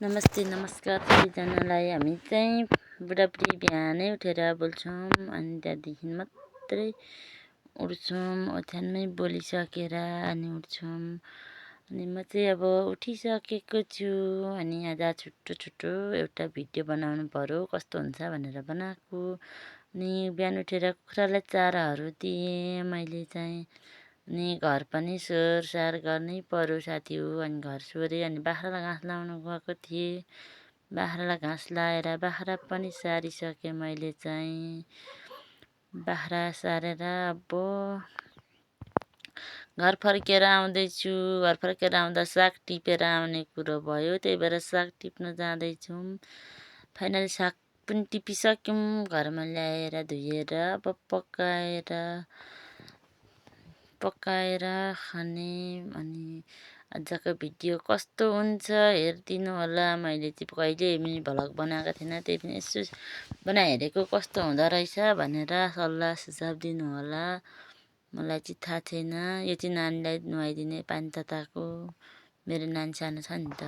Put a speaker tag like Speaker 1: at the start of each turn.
Speaker 1: नमस्ते नमस्कार सबैजनालाई। हामी चाहिँ बुढाबुढी बिहानै उठेर बोल्छौँ अनि त्यहाँदेखि मात्रै उठ्छौँ। ओछ्यानमै बोलिसकेर अनि उठ्छौँ। अनि म चाहिँ अब उठिसकेको छु अनि आज छिटो छिटो एउटा भिडियो बनाउनु पर्यो कस्तो हुन्छ भनेर बनाएको। अनि बिहान उठेर कुखुरालाई चाराहरू दिएँ मैले चाहिँ। अनि घर पनि सोहोरसार गर्नै पर्यो साथी हो। अनि घर सोहोरेँ अनि बाख्रालाई घाँस लाउनु गएको थिएँ। बाख्रालाई घाँस लाएर बाख्रा पनि सारिसकेँ मैले चाहिँ। बाख्रा सारेर अब घर फर्केर आउँदैछु। घर फर्केर आउँदा साग टिपेर आउने कुरो भयो, त्यही भएर साग टिप्न जाँदैछौँ। फाइनली साग पनि टिपिसक्यौँ। घरमा ल्याएर धोएर अब पकाएर खाने। अनि आजको भिडियो कस्तो हुन्छ हेरिदिनु होला। मैले चाहिँ कहिले पनि भ्लग बनाएको थिइनँ, त्यही पनि यसो बनाइहेरेको कस्तो हुँदो रहेछ भनेर सल्लाह सुझाव दिनु होला। मलाई चाहिँ थाहा छैन। यो चाहिँ नानीलाई नुहाइदिने पानी तताएको। मेरो नानी सानो छ नि त।